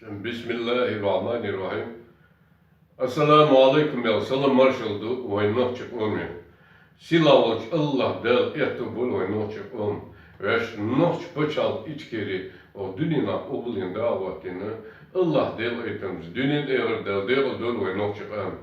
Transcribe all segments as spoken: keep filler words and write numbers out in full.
Бисмиллахир-рахманир-рахим. Ассаламу алейкум, я салам маршал ду вай нохчи къоме. Сила волча Аллах Дала этто бул вай нохчи къом. Веш нохчи пачал ичкери, о дунина облин да ватина. Аллах Дала этамс дунин эгер Дала Дала дол вай нохчи къом.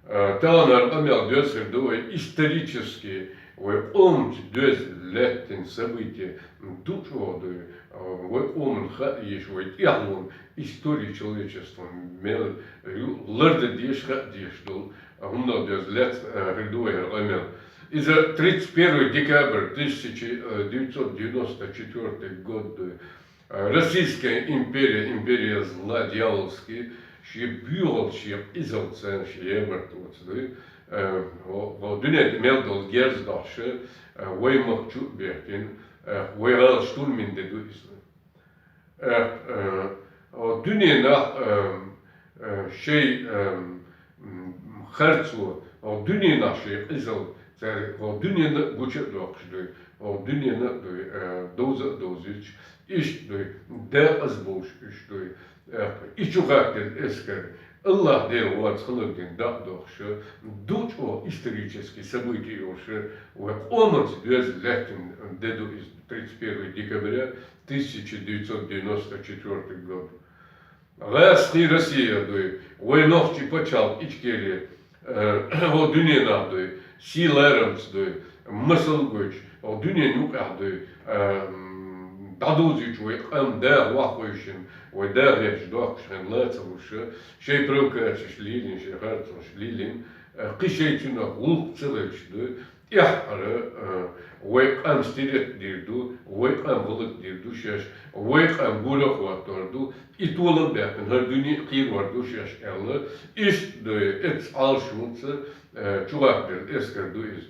Э, тагӀанар къамел доьсар ду вай исторически, вай къомча доьз леттин событие дучӀо ду, э, вай къоман ха еш, вай тӀехьлон история человечества мел ю ларда деш, ха деш дол, а хӀунда доьз лет, э, хир ду вай хӀар къамел. Из тридцать первый декабрь тысяча девятьсот девяносто четвёртый год ду. Российская империя, империя зла дьявольский, ши бюгал, ши изал цен, ши емарт оцду. Э, во, во дуне мел дол герз дахше, э, вай мах чу бертин, э, вай гал штурмин де ду из. Э, э, о дуне нах, э, э, шей, э, м, харцу, о дуне нах шей изал цер, о дуне на гуча дохш ду, о дуне на ду, э, доза дозич, ишт ду, да аз болш ишт ду. Э, и чухаттен эскер. Аллах Дала вац ханагдин да дохш, дучӀо исторический событие йош, вай къоманс доьз леттин де ду из тридцать первый декабря тысяча девятьсот девяносто четвёртый год. ГӀаьсхи Россия дуй, вай нохчи пачал ичкери, э, о дуне нах дуй, сий ларамц дуй, масал гуч, о дуне нукъах дуй, э, м, дадузич вай къам да вахуйшин, вай да герч дохкшин лацалуша, шей провокациш лилин, шей харцуш лилин, э, кхи шей цунах гулк целыч дуй, тӀеххьара, э, вай къам стерет дир ду, вай къам гӀулакх дир ду шеш, вай къам гура хӀоттор ду, и толам баьккхина хӀар дуьне кхийрвар ду шеш аьлла, ишт ду, эц Ӏалшунца, э, чугӀатбер эскар ду из.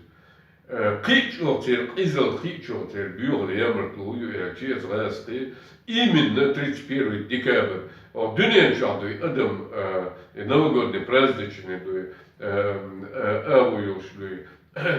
Э, кхиъ чӀогӀ цер, къизал кхиъ чӀогӀ цер буьгӀал ямартлу ю аьлча, эц гӀаьсхи, именно тридцать первый декабрь, о, дуьнен чохь дуй адам, э, и новогодний праздничный дуй, э, э, агӀу йолуш дуй,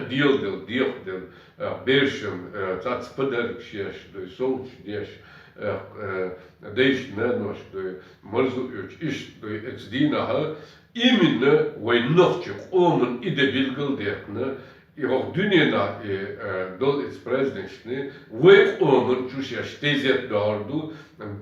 дийлдал, дехадал, э, бершан, э, цац подарок шеш дуй, совцаш деш, э, э, дайш нанош дуй, марзу оьцу ишт дуй, эца дийнахьа, именно вай нохчи къоман и де билгал дехна, и хӀокху дуьненахь и, э, дол эца праздничный, вай къоман чу шеш тезет дохьур ду,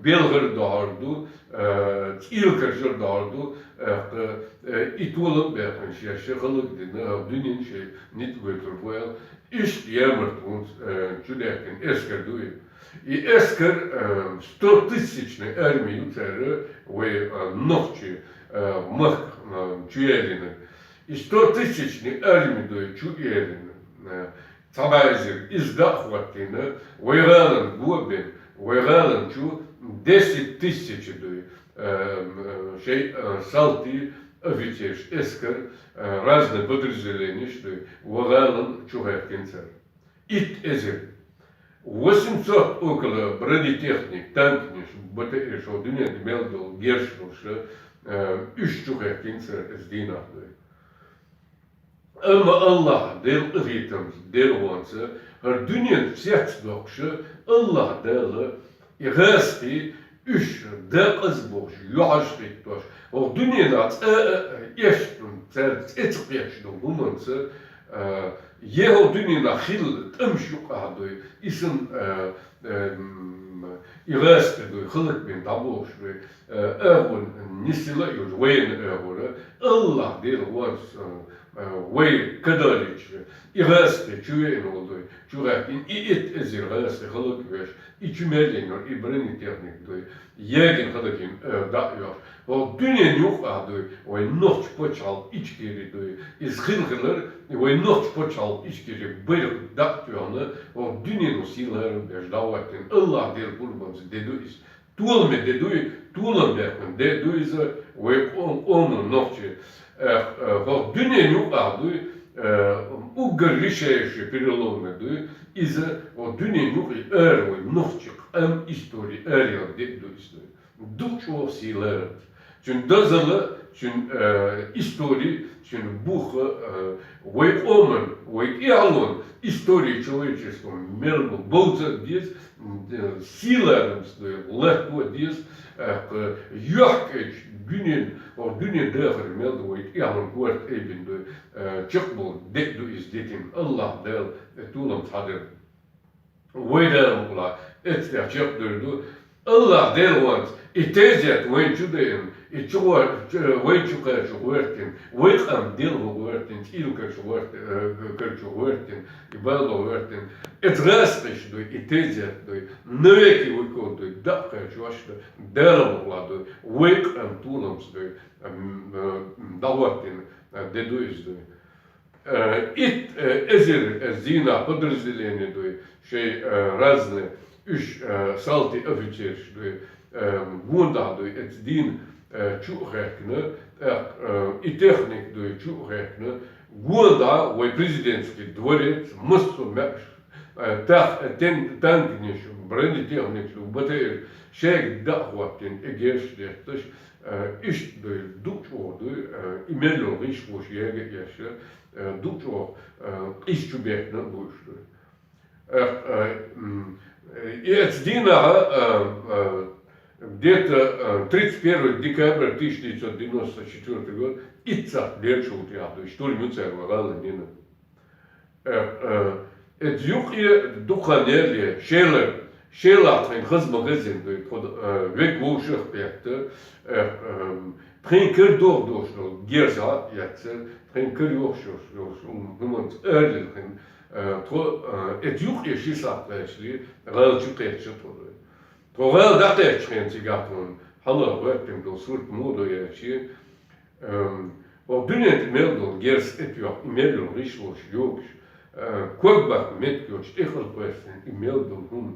белхар дохьур ду, э, цӀийла каржар дохьур ду, э, э, и толам баьккхина шеша хӀаллакдина, дуьнен шайн ницкъ гойтур бу аьлла, иштта ямарт хӀунца, э, чудаьккхина эскар ду и. И эскар, э, сто тысячный арми ю цара вай, э, нохчи, э, махка, э, чу ялийна. И сто тысячный арми дуй чу ялийна. Э, Цхьа бӀаьзира иза даа хӀоттийна, вай гӀалан го бен, вай гӀалан чу десять тысяч дуй, э, э, шей, э, салтий, офицерш, эскар, э, разные подразделениш дуй, вай гӀалан чу хӀоьттина цара. Итт эзар. Восемьсот около бронетехник, танкниш, БТР, шо дуьнен мел долу герш долуш, э, уьш чу хӀоьттина цара эца дийнахь дуй. Амма Аллах Дела къинхетамца, Дела вонца, хӀара дуьнен цец доккхуша, Аллах Дала и гӀаьсхи уьш дакъаза бохуш, юьхьаш хӀиттош, хӀокху дуьненахь цкъа а эшна цаьрга цӀе ца кхеташ долу хӀуманца, а, е хӀокху дуьненахь хилла тӀамаш юкъахь дуй, и санна, а, а, м, и гӀаьсхи дуй, хӀаллакбина дӀабохуш дуй, а, агӀор нисъяла а йолчу вайна агӀора, Аллах Дела вонца, а, а, вай кадалича, и гӀаьсхи чу веана волу дуй, чу гӀаьхкина, и итт эзар гӀаьсхи хӀаллаквеш, и чу мел йина йолу и бронетехник дуй, ягийна хӀаллакйина, а, дӀа а йош. ХӀокху дуьненан юкъахь дуй, вай нохча пачхьалкх Ичкери дуй, иза хила хилар, вай нохча пачхьалкх Ичкери байракх дӀа а тоьхна, хӀокху дуьнено сий ларам беш дӀахӀоттийна, Аллах Дела къурбанца де ду иза. Толаме де дуй, толам баьккхина де ду иза, вай къо-, къоман нохчий. Эх, э, хӀокху дуьненан юкъахь дуй, э, уггар решающий переломный дуй, иза хӀокху дуьненан юкъе ара вай нохчи къам истори араяла де а ду иза дуй. Ду чӀогӀа сий ларамца. Цуьнан дозалла Цуьнан истори, цуьнан бух, вай къоман, вай тӀехьалон истори человечества мел бу бовза а деза, сийлахьамца дуй, латто а деза, тӀаккха юьхькӀаьчу дуьнен, хӀокху дуьнен дахар мел ду вай тӀехьалон корта айбина дуй, чекхболу де а ду иза дитина, АллахӀ Дала толамца хьадар. Вай Дала мукъалахь, эццахь чекхдер ду. АллахӀ Дела ванца, и тезет вайн чу дайна, и чу гӀор-, чу-, вайн чу кхача гӀортина, вай къам дела гӀортина, цӀийла карчу гӀорти-, э, карчу гӀортина, и бала гӀортина. Эца гӀаскхиш дуй, и тезет дуй, навеки веков дуй, дакъа кхачош ду, Дала мукъалахь дуй, вай къам толамца дуй, м, э, дӀагӀортина, э, де ду иза дуй. Э, итт, э, эзар, э, зина подразделение дуй, шайн, э, разный уьш, э, салтий офицераш дуй, э, гондахь дуй, эца дийна, э, чу а хехкина, тӀаккха, э, и техник дуй, чу а хехкина, гондахь вай президентский дворец, массо а маьӀаш, э, тах-, э, тен-, танканаш, бронетехникаш дуй, БТР, шайга дӀа а хӀоттийна, эгераш детташ, э, иштта дуй, дукха чӀогӀа дуй, э, и мел йолу гӀишлош яга а еш, э, дукха чӀогӀа, э, къийса чу бехна а бу уьш дуй. Э, э, м, э, и эца дийнахь, э, э, где-то, э, тридцать первого декабря тысяча девятьсот девяносто четвёртый год, итт сахьт лелаш ву тӀехь дуй, штурм ю цара вай гӀала дина. Э, э, эца юкъе дукха хан яьлла, шелар, шелахь тхайна хаза ма хезина дуй, тхо, э, вега вовшах а кхетта, э, э, тхайна кара догӀу долуш долу герз а эцна, тхайна кара йохуш йолуш, йолуш, хӀуманца аралелхина, э, тхо, э, эца юкъе ши сахьт лаьцна гӀала чу кхетча тхо дуй. Тхо гӀала дӀакхетчу хенахь цигахь тхуна хьала гӀоьттина долу сурт муха ду аьлча, эм, хӀокху дуьнен тӀе мел долу герз тӀетоьхна, и мел йолу гӀишлош йогуш, э, ког баккха меттиг йоцуш тӀехула кхоьссина и мел долу хӀума.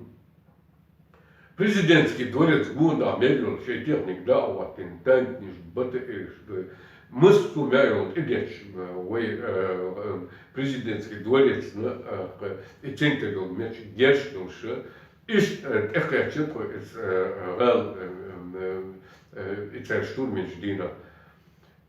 Президентский дворец гондахь мел йолу шайн техника дӀа а хӀоттийна, танканаш, БТР-ш дуй. Массо а маьӀ йолу тӀедетташ, э, вай, э, э, президентский дворецна, э, и центр йолу меттигаш герзаш долуш, иштта, э, тӀекхаьчна тхо иза, э, э, гӀала, э, э, э, и цара штурманчу дийнахь.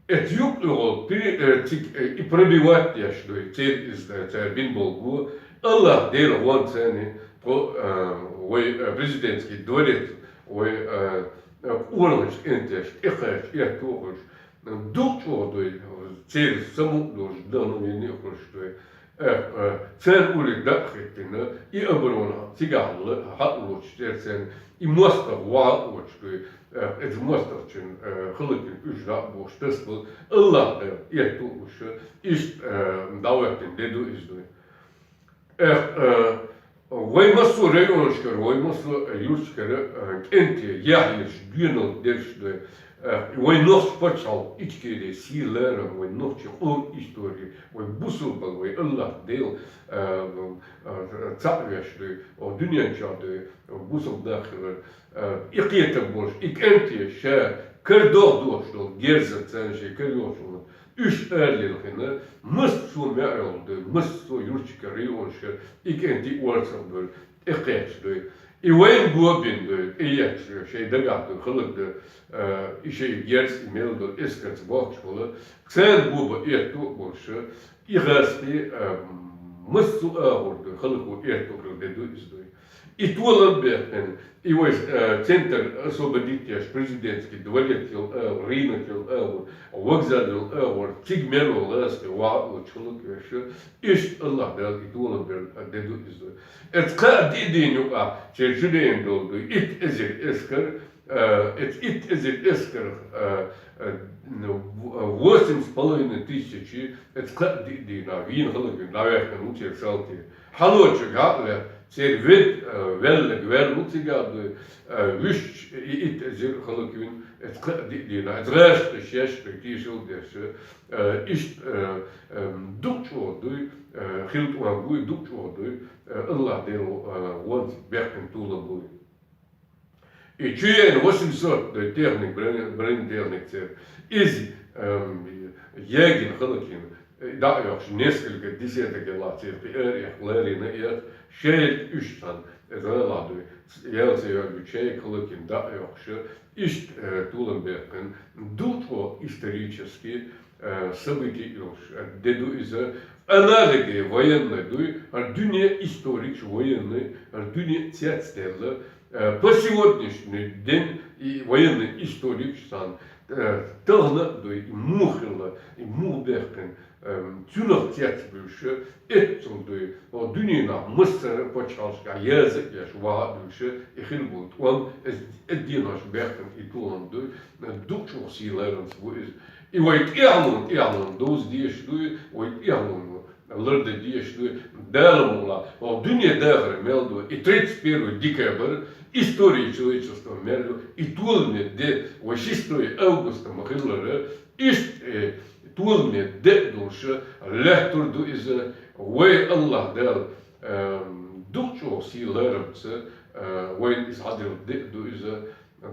Эца юкъа йолу пи-, э, цига, э, и пробивать деш дуй, церан иза, э, цара бина болу го, АллахӀ Дела гӀонца царна тхо, э, вай, э, президентский дворец, вай, э, э, къоналлаш кӀентеш, тӀекхаьчча, эхь тухуш, дукха чӀогӀа дуй, церан самукъа долуш, дан вина а хуьлуш дуй. Э, э, церан уллехь дӀа а хӀиттина, и оборона цигахь ло-, хьалалоцуш церан, и мостагӀа ваха а воцуш дуй. Э, эца мостагӀчун, э, халакин уьш дӀа а бохуш, тасабала АллахӀ Дела, эхь тухуш, иштта, э, дӀахӀоьттина де ду иза дуй. Эх, э, вай массо а районашкара, вай массо а юрташкара, э, кӀентий, яхь еш, доьналла дерш дуй. Э, вай нохчийн пачхьалкх Ичкери сий-ларам, вай нохчийн къоман истори, вай бусалба, вай АллахӀ Дела, э, э, цхьаъ веш дуй, о, дуьнен чохь дуй, бусалба нах хилар, э, и кхетам болуш, и кӀентий ша кара догӀу долуш долу герзаца шайн кара йолчунна, уьш аралелхина, массо а маьӀ йолу дуй, массо а юрташкара, районашкара и кӀентий орцах бевлла, тӀекхаьчна дуй. И вайна го бина дуй, тӀеетташ шайн дагахь дуй, хала ду, э, и шайн герз, и мел долу эскарца бохкуш болу, царна го бан этто а болуш, и гӀазкхий, э, массо а агӀор дуй, халахо этто хила де ду иза дуй. И толам бехкина, и вай, э, центр освободить еш, президентский дворец йолу агӀор, рынок йолу агӀор, вокзал йолу агӀор, цига мел ву гӀазкхий ваха а лучу хала а веш, иштта АллахӀ Дала и толам бер де ду иза дуй. Эца кхаа-диъ дийна юкъахь, церан чу дайна долу дуй, итт эзар эскар, э, эца итт эзар эскарх, э, э, ну, восемь с половиной тысячи, эца кхаа-диъ дийнахь, вийна хала вина, дӀаваьккхина ву церан салтий. Хьалочуьнга хьа а лаьцна, церан вед-, э, веллаг ваьлла ву цигахь дуй, э, вуьшта и итт эзар хала вина, эца кхаа-диъ дийнахь, эца гӀазкхий шаьш дуй, тешал деш, э, иштта, э, э, дукха чӀогӀа дуй, э, хила тӀом буй, дукха чӀогӀа дуй, э, АллахӀ Дела, э, вонца бехкина толам буй. И чу яйна восемьсот техник, броне-, бронетехник церан. Иза, эм, ягийна хала кийна, э, дӀа а йоккхуш, несколько десяток ялла церан кхин ара эккха, ларийна а эккха, шайга уьш цхьаьна, иза гӀалахь дуй. Ялца йоагӀа чайка хӀаллакьян дӀа а йоаккхаш, иштта, э, толам баьккхина, дукха исторически, э, событие йолаш, э, де да из. Аналоги военный да, хӀара дуне историкаш военный, хӀара дуне цецдаьнна, э, по сегодняшний день и военный историкаш царна, э, тахан а да, и муха хилла, и муха баьккхина, эм, цунах цецбуьйлуш, эццул да, хӀара дунен массара пачхьалкхашка язъеш, вахьа а дуьллуш, и хилла бола тӀом, эс, эс дийнахьа баьккхина и толам да, дукха чӀоагӀа сий-ларамца ба из. И вай тӀехьалун, тӀехьалун довза дезаш да, вай тӀехьалун ларда дезаш да, Дала мукъалахь, хӀара дуне дахар мел да, и тридцать первое декабрь, история человечества мел да, и толаме де, вай шестое августа ма хиллара, иштта, э, толаме де а долаш, лаьттар да из, вай АллахӀ Дала, эм, дукха чӀоагӀа сий-ларамца, э, вайна из хьаделла де а да из,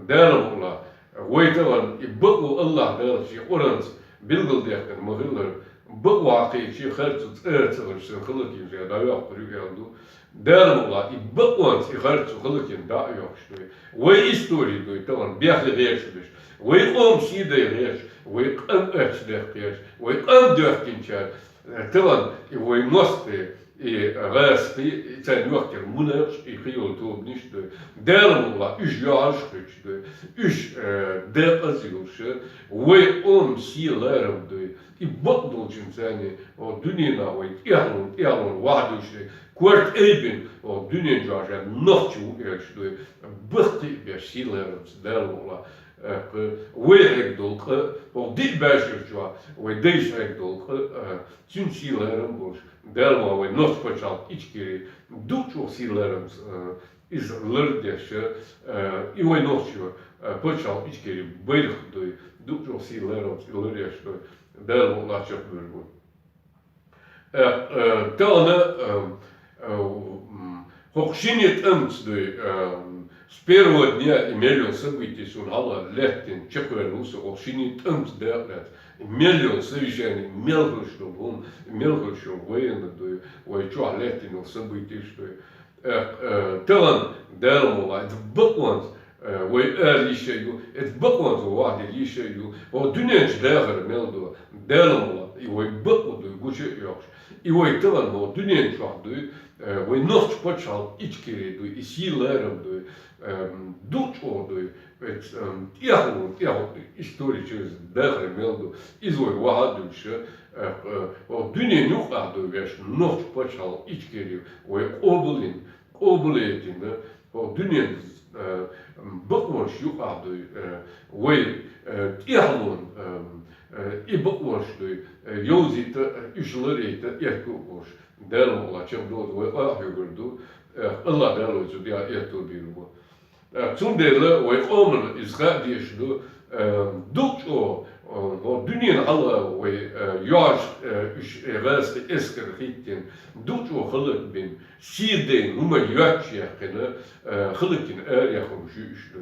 Дала мукъалахь, вай тахан и бакъо АллахӀ Дала ший Къуръанца билгалдаьккхина ма хиллара, бакъо хьакхийча харцо цӀа ца хилча санна хӀаллакьян жа дӀайоаккхар ю аьнна да. Дала мукъалахь, и бакъонца и харцо хӀаллакьян дӀа а йоаккхаш да. Вай истори да тахан бехке гӀерташ беш, вай къам сий дайгӀерташ, вай къам аьттув дехкъераш, вай къам доьхкинчар, э, тахан и вай мостагӀий, и гӀазкхий, и царна йохкар мунапаш, и кхыйола тобанаш да. Дала мукъалахь, уж йоӀараш хеташ да, уж, э, декъаза йолаш, вай къам сий-ларам да, и бакъдолчунца царна, хӀара дуненах вай тӀехьалун, тӀехьалун вахьа дуьллуш, корта айбина, хӀара дунен чу нохчо ва аьлча да, баккхий а беш сий-ларамца Дала мукъалахь, э, вай Ӏергдолча къа, хӀара диъ бӀаьшера чу вай дайша Ӏергдолча къа, э, цун сий-ларам болаш, Дала мукъалахь, вай нохча пачхьалкх Ичкери дукха чӀоагӀа сий-ларамца, э, из лардеш, э, и вай нохчий, э, пачхьалкх Ичкери байракх да, дукха чӀоагӀа сий-ларамца и ларъеш да, Дала мукъалахь, чакхбоалабу. Э, э, тахан, э, э, м, хӀокху шина тӀамца да, э, с первого дня и мел йола событие сона хьалха лаьттина чакхваьлла ва со, хӀокху шина тӀамца дакъа лаьцна. И мел йола совещание, мел хилаш йола хӀума, мел хилаш йола военный да, вай чохь лаьттина йола событеш да. Э, э, тахан Дала мукъалахь, эцца бакъонца, э, вай ара йиш йолаш ю, эцца бакъонца вай вахьа дилла йиш йолаш ю, хӀара дуьнен чу дахар мел да, Дала мукъалахь, и вай бакъо да гуча а йоаккхаш, и вай тахан хӀара дуьнен чохь да, э, вай нохча пачхьалкх Ичкери да, и сий-ларам да, эм, дукха чӀоагӀа да, эцца, эм, тӀехьалун, тӀехьалун истори чуьра дахар мел да, иза вай вахьа а дуьллуш, э, э, хӀара дуьнен юкъахь да вешан нохча пачхьалкх Ичкери, вай къобалйина, къобалъяйтина, хӀара дуьнен, э, бакъонаш юкъахь да, э, вай, э, тӀехьалун, э, э, и бакъонаш да, э, йовзийта, э, уьш ларъяйта, аьтту а болуш, Дала мукъалахь, чакхдовза вай къа а хьоьгур ду, э, АллахӀ Дала вай цу тӀехь аьтту бийр бу. Э, цундела вай къомана иза хаа дезаш да, э, дукха чӀоагӀа, э, хӀара дуьненан хьалха вай, э, йоӀарш, э, уьш, э, гӀазкхий эскар хӀиттина, дукха чӀоагӀа хӀаллакбина, сий дайна, хӀума йоццуш яьккхина, э, хӀаллакйина араяьхна хӀумнаш ю уьш да.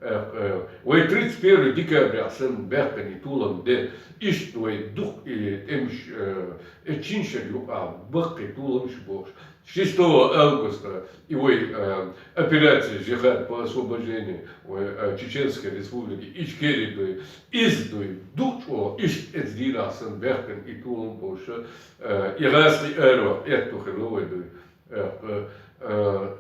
Э, э, вай тридцать первое декабря санна баьккхина и толам де, иштта вай дукха и тӀемаш, э, э, цу шина шера юкъахь баккхий толамаш болуш, шестого августа и вай, э, операция «Джихад по освобождению», вай, э, Чеченской Республики Ичкери да, иза да, дукха чӀоагӀа иштта эцца дийнахь санна баьккхина и толам болуш, э, и гӀазкхий араваха аьтту хилла вай да. Э, э, э,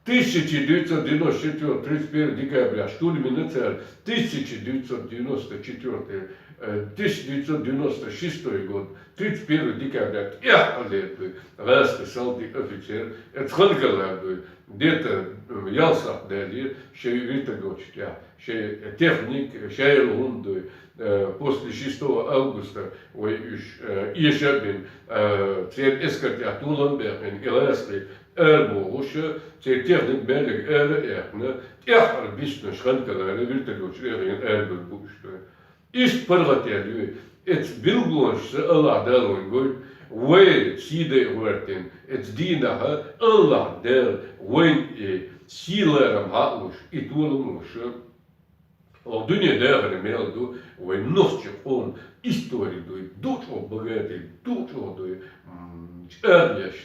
тысяча девятьсот девяносто четвёртого, тридцать первого декабря штурмана цара, тысяча девятьсот девяносто четвёртый, э, тысяча девятьсот девяносто шестой год, тридцать первого декабря тӀехьа лерг да, гӀазкхий салдат, офицер, эцца Ханкалара да, где-то, э, ялсахь даьлла, шайн вертолёташ тӀехь, шайн техник, шайла хӀума да, э, после шестого августа вай уьш, э, эша а бина, э, церан эскар тӀехь толам а баьккхина, и гӀазкхий арабохуш, церан техник меллиг ара а яьккхина, тӀеххьара биснарш Ханкалара вертолёташ эгӀийна арабевлла бу уьш да. Иштта паргӀатъяьлла ю. Эцца билгалонашца АллахӀ Дала вайна гойла, вай сий дайа гӀертина, эцца дийнахь АллахӀ Дала вайна и сий-ларам хьа а луш, и толам а луш, хӀара Дуьне дахар мел ду, вай нохчи къовм истори дуй, дукъ чӀогӀа багати, дукъ чӀогӀа дуй, м, чӀагӀъеш,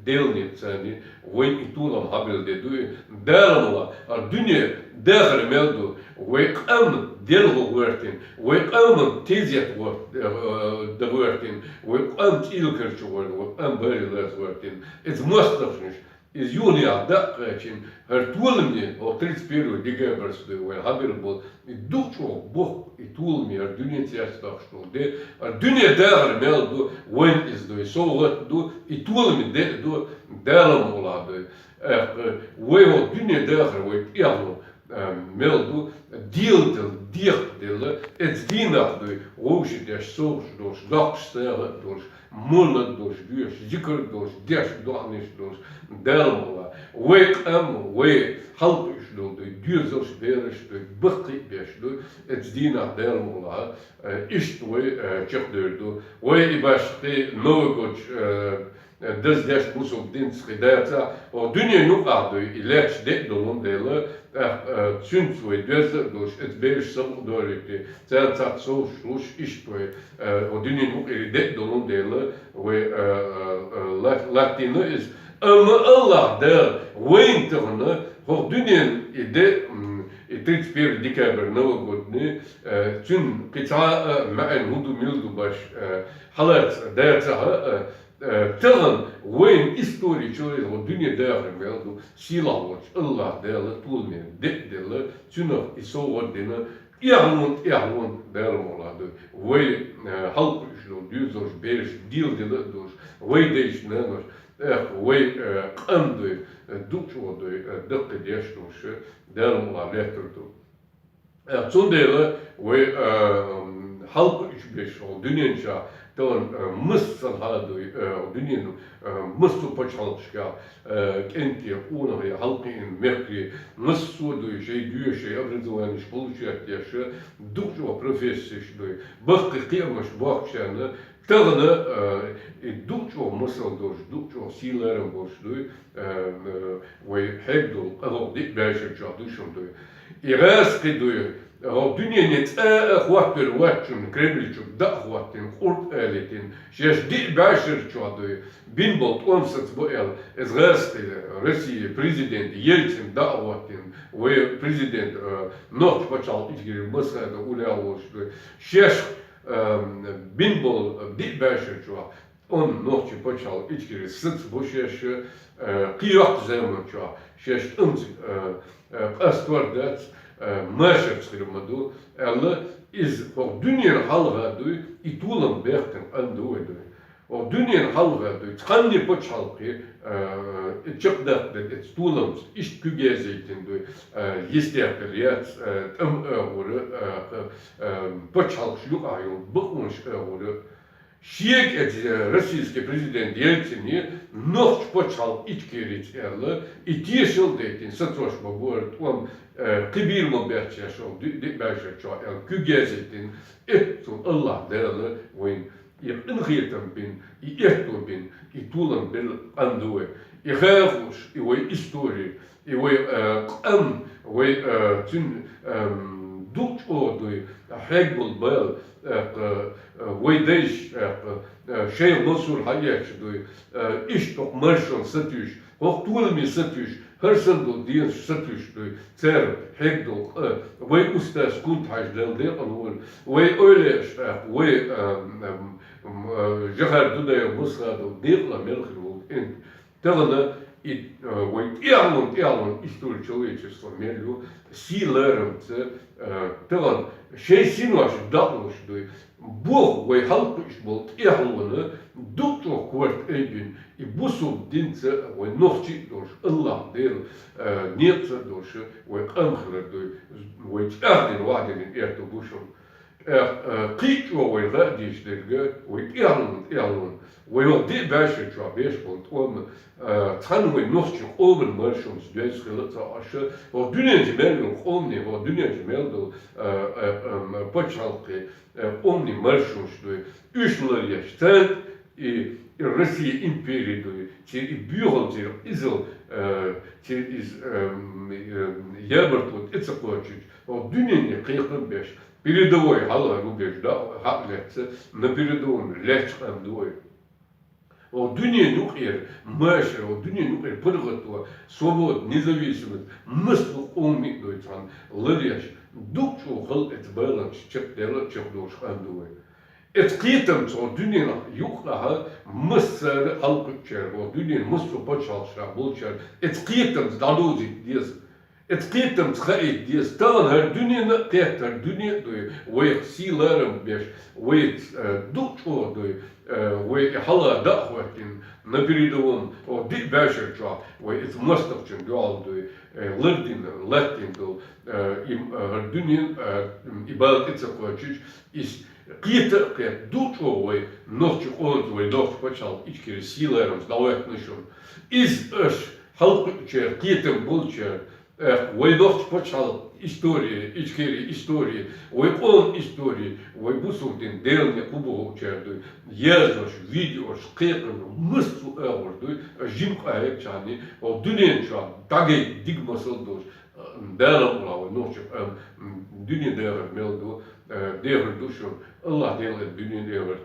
Делан ницкъаца, вайна и толам хьабелла де дуй, Дала мукъ лахь, хӀара дуьне дахар мел ду, вай къам делхо гӀертина, вай къаман тезет гӀо-, э, да гӀертина, вай къам цӀийла кара чу гӀертина, вай къам баре лаца гӀертина. Иза моастагӀчунаш, иза юханехьа дакъа кхаьчна, хӀара толамаш, хӀокху тридцать первый декабрьца дуй вай хьабелла болу, и дукъ чӀогӀа боккха и толамаш, хӀара дуьненца яц тохуш долу де, хӀара дуьне дахар мел ду, вайна иза дуй, совгӀат ду, и толамаш де а ду, Дала мукъ лахь дуй. ТӀаккха вай хӀокху дуьне дахар вай тӀехь ло, а, мел ду, дийла делла, декхаделла, эцу дийнахь дуй, вовшах деш, совгӀаташ долуш, доккхуш сагӀа а долуш, муннат долуш, доьшуш, зикар долуш, деш доӀанаш долуш, Дала мукъ лахь. Вай къам, вай хьалкхуьуш долу дуй, доьзалш, бераш дуй, баккхий а беш дуй, эцу дийнахь Дала мукъ лахь, э, иштта вай, э, чекхдевр ду. Вай и башха кхин Новый год, э, э, даздеш бусалба динца кхин дацахь, хӀокху дуьненан юкъахь дуй, и лаьтташ де а долун дела, тӀаккха, э, цуьнца вай доьзна а долуш, эцу бераш самукъадолийта, царна цхьацца совгӀаташ луш, иштта вай, э, хӀокху дуьненан юкъара де а долун дела, вай, э, э, э, лат-, латтийна иза. Амма АллахӀ Дала вайна тахана хӀокху дуьненан и де, м, и тридцать первый декабрь, Новый год-ни, э, цуьнан кхин цхьа а маьӀна хӀун ду, мила ду баш, э, хьалаца дацахь а, э, тахана вайна истори чу веза, хӀокху дуьне дахар мел ду, сийлахь волчу АллахӀ Дала толамаш де а делла, цунах и совгӀат а дина, тӀехьа вон, тӀехьа вон Дала мукъ лахь дуй. Вай, э, хьалкхуьуш долу доьзалш, бераш дийла делла а долуш, вай дайша, наноша, тӀаккха вай, э, къам дуй, э, дукъ чӀогӀа дуй, э, даккхий деш долуш, Дала мукъ лахь лаьттар ду. Э, цундела вай, э, м, хьалкхуьуш берш хӀокху дуьнен чохь, тахана, э, массанхьа дуй, э, хӀокху дуьненан, э, массо а пачхьалкхашкахь, э, кӀентий, къонахий хьалкхиъна мехкарий, массо а дуй, шайн доьшуш, шайн образованеш получать деш, дукъ чӀогӀа профессеш дуй, баккхий кхиамаш боккхучарна, тахана, э, и дукъ чӀогӀа масал долуш, дукъ чӀогӀа сий-ларам болуш дуй, э, э, вай хьегна долу къа хӀокху диъ бӀешар чохь ду шуна дуй. И гӀазкхи дуй, хӀокху дуьненан цӀа а хӀоттавелла вац шуна, Кремль чу дӀа а хӀоттийна, къурд а летийна, шаьш диъ бӀешар чохь дуй, бина болу тӀом сацабо аьлла, иза гӀазкхи, Россин президент Ельцин дӀа а хӀоттийна, вай президент, э, нохчийн пачхьалкх Ичкери Масхадов уллехь волуш дуй. Шаьш, э, бина болу диъ бӀешар чохь тӀом нохчийн пачхьалкх Ичкери сацабо шаьш, э, кхин йоккха заман чохь шаьш тӀамца, э, э, къастор дац, э, машарца хир ма ду, аьлла, иза хӀокху дуьненан хьалха дуй, и толам баьккхина къам ду вай дуй. ХӀокху дуьненан хьалха дуй, цхьанне пачхьалкхе, э, чекхдаккха дерг эцу толамца иштта куьг язйийтина дуй, э, йистехкар яц, э, тӀам агӀора, э, кха, э, пачхьалкхаш юкъахь йолу бакъонаш агӀора, Шега эцу российский президент Ельцин нохчийн пачхьалкх Ичкерица аьлла, и тешал а дайтина, сацош ма бу хӀара тӀом, э, кхин бийр ма баьтташ шаьш хӀокху ди-, диъ бӀешар чохь аьлла, куьг язйийтина, эццул АллахӀ Дала вайна и къинхетам бина, и аьтто бина, и толам белла къам ду вай. И хахуш, и вай истори, и вай, э, къам, вай, э, цуьнан, эм, дукъ чӀогӀа дуй, хьегна болу бала, э, э, вай дайша, э, э, шайх Мансур хьаэцча дуй, э, иштта хӀокху маршонна сатуьйсуш, хӀокху толамна сатуьйсуш, хӀара санна долу дезаш сатуьйсуш дуй, цара хьегна долу къа, вай устаз Кунта-Хьаьжа, Дала декъала волва, вай эвлаяаш, э, вай, э, м, м, э, Жохара Дудаев Масхадов декъала мел хир волу кӀант. Тахана и, э, вай тӀаьхьалонан, тӀаьхьалонан истори человечества мел ю, сий-ларамца, э, тахана шайн синош дӀалуш дуй. Боху вай хьалкхуьуш болу тӀаьхьалонан дукъ чӀогӀа корта айбина, и бусалба динца вай нохчий а долуш, АллахӀ Делан, э, некъаца а долуш, вай къам хилар дуй, вай чӀагӀдина, вахьдина аьтто бу шуна. Э, э, кхин а чӀогӀа вай хаа дезаш дерг, вай тӀаьхьалонан, тӀаьхьалонан, вай хӀокху диъ бӀешар чохь беш болу тӀом, э, цхьана вай нохчийн къоман маршонца доьзна хила а ца Ӏаш, хӀокху дуьнен чу мел йолу къоман, хӀокху дуьнен чу мел долу, э, э, э, пачхьалкхе, э, къоман маршонаш дуй, уьш ларъеш, цаьрга и, и Россия импери дуй, церан и боьхалла, церан изалла, э, церан иза, э, м, э, ябартло тӀе ца кхочуьйтуш, О дуьнене кхайкхам беш, передовой хьалха ву беш, да, хьакъ лаьцна, на передовом лаьцна къам ду вай. О дуьнен юкъера машар, о дуьнен юкъера паргӀато, свобода, независимость, массо а къоме а дой цхьана ларъеш, дукха чӀогӀа хала эца баланаш чакхдаьлла а чакхдолуш къам ду вай. Эца кхетамца о дуьненах юкъахь массара а хьалакхуьучара, о дуьненан массо а пачхьалкхашкахь болчара, эца кхетамца дӀадовзийта деза. Эца кхетамца хаийта деза. Тахана хӀара дуьненна а кхетта, хӀара дуьне а дуй, вайх сий-ларам беш, вайца, э, дукха чӀогӀа дуй, э, вай и хьала дӀа а хӀоттийна, на передовом, о, диъ бӀешар чохь, вай эца мостагӀчун дуьхьал дуй, э, лардина, латтийна долу, э, и, э, хӀара дуьне, э, и бала тӀе ца кхочуш, иза кхета а кхетта, дукха чӀогӀа вай нохчийн къомца, вай нохчийн пачхьалкх Ичкери сий-ларамца дӀахӀоьттина шуна. Иза аша хьалакхуьучара, кхетам болчара, Эх, вай нохчийн пачхьалкх истори, Ичкери истори, вай къоман истори, вай бусулба дин, Делан некъ хӀун бу хӀокхучара дуй, язъеш, видеош, кхайкхам, массо а агӀор дуй, жима къахьегчарний, о дуьнен чохь дӀагайта дика масал долуш, Дала мукъ лахь вай нохчийн къам, дуьне дахар мел ду, дехар ду шуна, АллахӀ делла дуьне дехар.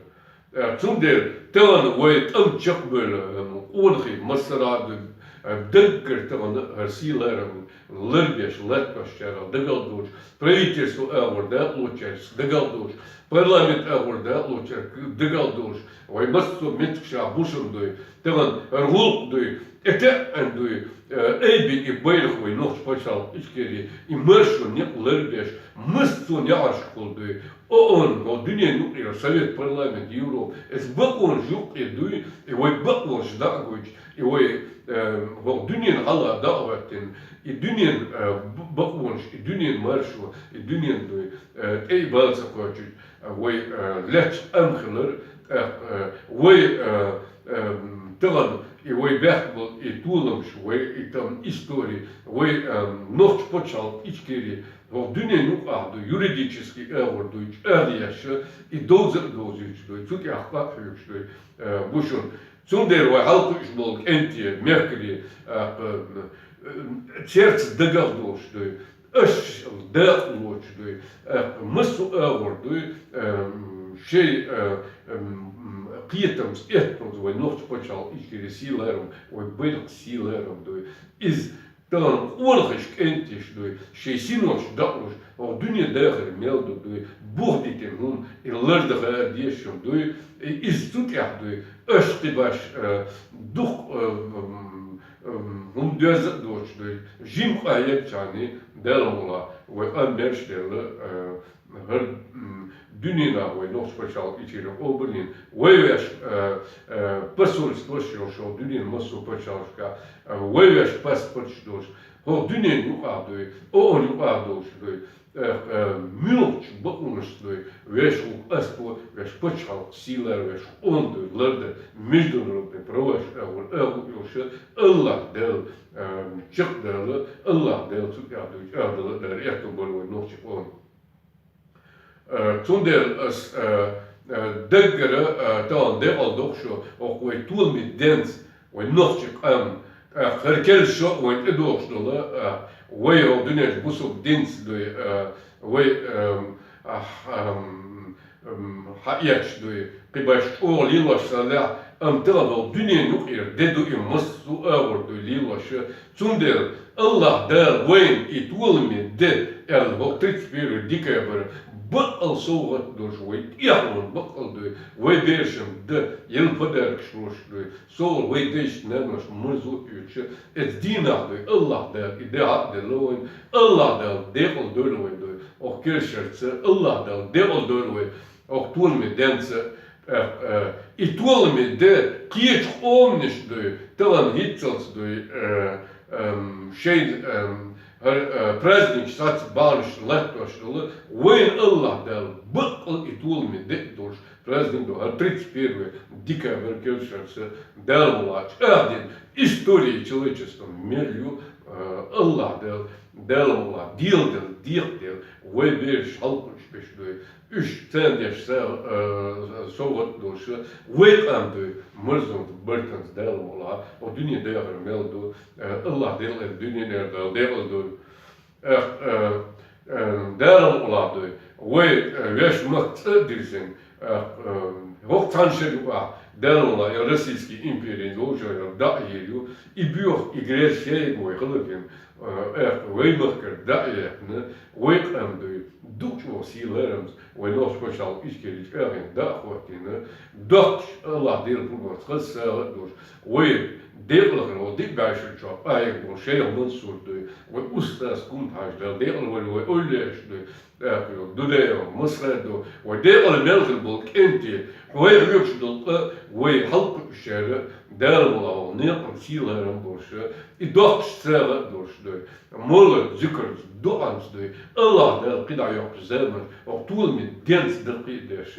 Э, цундела тахана вай тӀам чекхбевлла, э, къонахий массара а ду, э, даггара тахана хӀара сий-ларам ларбеш, латтош царах дагал долуш, правительство агӀор дакъалоцучаьрца дагал долуш, парламент агӀор дакъалоцучаьрца дагал долуш, вай массо а меттигашкахь бу шуна дуй, тахана хӀара гӀуллакх дуй, тӀетаьӀӀина дуй, э, айбина и байракх вай нохчийн пачхьалкх Ичкери, и маршо некъ ларбеш, массо а неӀаршкахула дуй, ООН, вол дуьненан юкъера Совет, парламент, Европа, эца бакъонаш юккъе дуй, и вай бакъонаш дӀа а гойтуш, и вай, э, вол дуьненан хьала дӀа а хӀоьттина, и дуьненан, э, б-, бакъонаш, и дуьненан маршо, и дуьненан дуй, э, тӀе и бала ца кхочуьйтуш, э, вай, э, лаьтташ къам хилар, тӀаккха, э, вай, э, э, тахана и вай баьхна болу и толамаш, вай и тахана истори, вай, э, нохчийн пачхьалкх Ичкери, вол дуьненан юкъахь дуй, юридически агӀор дуй, чӀагӀъеш, и довза а довзуьйтуш дуй, цу тӀехь къа а хьоьгуш дуй, э, бу шуна. Цундела вай хьалакхуьуш болу кӀентий, мехкарий, э, э, церца дагах долуш дуй, аша дакъалоцуш дуй, э, массо а агӀор дуй, э, шайн, э, э, кхетамца эттаза вай нохчийн пачхьалкх Ичкери сий-ларам, вай байракх сий-ларам дуй. Иза тахана къонахий кӀентий дуй, шайн синош дакъалуш, хӀокху дуьне дахар мел ду дуй, бух дитина хӀума, и лардан хаа дезаш хӀума дуй, и иза цу тӀехь дуй, аша кхин баш, э, дукха, э, м, м, хӀума доьзна а доцуш дуй, жима къахьегчарний, Дала мукъ лахь, вай къам берш а делла, э, хӀара, м, дуьненахь вай нохчийн пачхьалкх Ичкери къобалйина, вай ваьш, э, э, посольствош йолуш йолу дуьненан массо а пачхьалкхашкахь, э, вай ваьш паспорташ долуш, хӀокху дуьненан юкъахь дуй, ООН юкъахь долуш дуй, э, э, муьлххачу бакъонашца дуй, ваьш ву къасто, ваьш пачхьалкх сий-ларам, ваьш къоман дуй, лардан международный праваш агӀор, агӀор йолуш, АллахӀ Дала, э, чекхдала, АллахӀ Дала цу тӀехь дуй, чӀагӀдала а дара, аьтто бара вай нохчийн къоман. Э, цундела ас, э, э, даггара, э, тахана декъала доху шу, хӀокху вай толамийн денца, вай нохчийн къам, э, хӀара керла шо а вайна тӀедогӀуш долу, э, вай хӀокху дуьненчу бусулба динца дуй, э, вай, эм, а, ам, ам, хьаэцаш дуй, кхин баш чӀогӀа лелош санна лаьа, амма тахана хӀокху дуьненан юкъера де ду и массо а агӀор дуй лелош, Цундела АллахӀ Дала вайна и толамийн де аьлла, хӀокху тридцать первое декабрь баккъал совгӀат долуш вай тӀехь ван баккъал дуй, вай берашна де, елла подаркаш луш дуй, совгӀат вай дайшна, нанош марзо а оьцуш, эцу дийнахь дуй, АллахӀ Дала и де хьакъ делла вайна, АллахӀ Дала декъала дойла вай дуй, хӀокху кершарца АллахӀ Дала декъала дойла вай, хӀокху толамийн денца, э, э, и толамийн де кхечу къоманаш дуй, тахана хӀинццалц дуй, э, эм, шайн, эм, хӀара, э, праздник сац бахьанаш латтош долу, вайна АллахӀ Дала баккъал и толамийн де долуш праздник ду, хӀара тридцать первое декабрь кершарца Дала мукъ лахь чӀагӀдина история человечества мел ю, э, АллахӀ Дала, Дала мукъ лахь, дела дела, декъа дела, вай бераш хьалакхуьуш берш дуй. Уьш царна деш са-, э, совгӀат долуш, вай къам дуй, марзонца, бартанца Дала мукъ лахь, хӀокху дуьне дахар мел ду, э, АллахӀ Дала дуьненара Дала декъала дойла. Эх, э, Э, Дала мукъалахь дой. Вай, э, вешта махка цӀа а дирзина, э, э, хӀокху цхьана шеран юкъахь Дала мукъалахь, я Российский империн вовшахъяр дӀа а йийр ю, и боьха, и греза шега вай хилархьама, э, аьлла, вай махкара дӀа а яьккхина, вай къам дой, дукха чӀогӀа сий-ларамца, вай нохчийн пачхьалкх Ичкери чӀоагӀъян дӀа а хӀоттийна, доккхачу АллахӀ-Делан пурбанца хаза сагӀа а долуш, вай декъалхара вай дика бӀешерчохь къахьега болу шайх Мансур дой, вай устаз Кумта-Хьаьжа, Дала декъала войла, вай эвлаяаш дой, тӀаккха йолу Дудаев Масхадов, вай декъала мел хир болу кӀентий, вай хьоьгуш долу къа, вай хьалакхуьучара Дала мукъалахь некъан сий-ларам болуш, и доккхачу сагӀа а долуш дой, молла зикарца, доӀанца дой, АллахӀ Дала кхидӀа йоккхучу заманахь, хӀокху толаман денца даккхий а деш,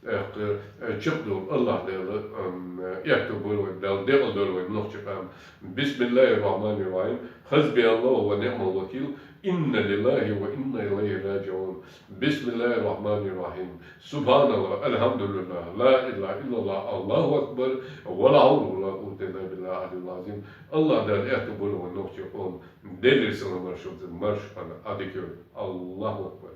тӀаккха, э, чекхдолу АллахӀ Дала, ам, аьтто бойла вай, Дала декъала дойла вай нохчийн къам. Бисмиллахир-рахманир-рахим. Хасбияллаху ва ниъмал вакил. Инна лиллахи ва инна илайхи раджиун. Бисмиллахир-рахманир-рахим. Субханаллах, альхамдулиллах, ла илаха иллаллах, Аллаху акбар, ва ла хьавла ва ла куввата илла биллахил алиyyил азим. АллахӀ Дала аьтто бойла вай нохчийн къам. Делера салам-маршалла, марша хьала, Ӏадика йойла. Аллаху акбар.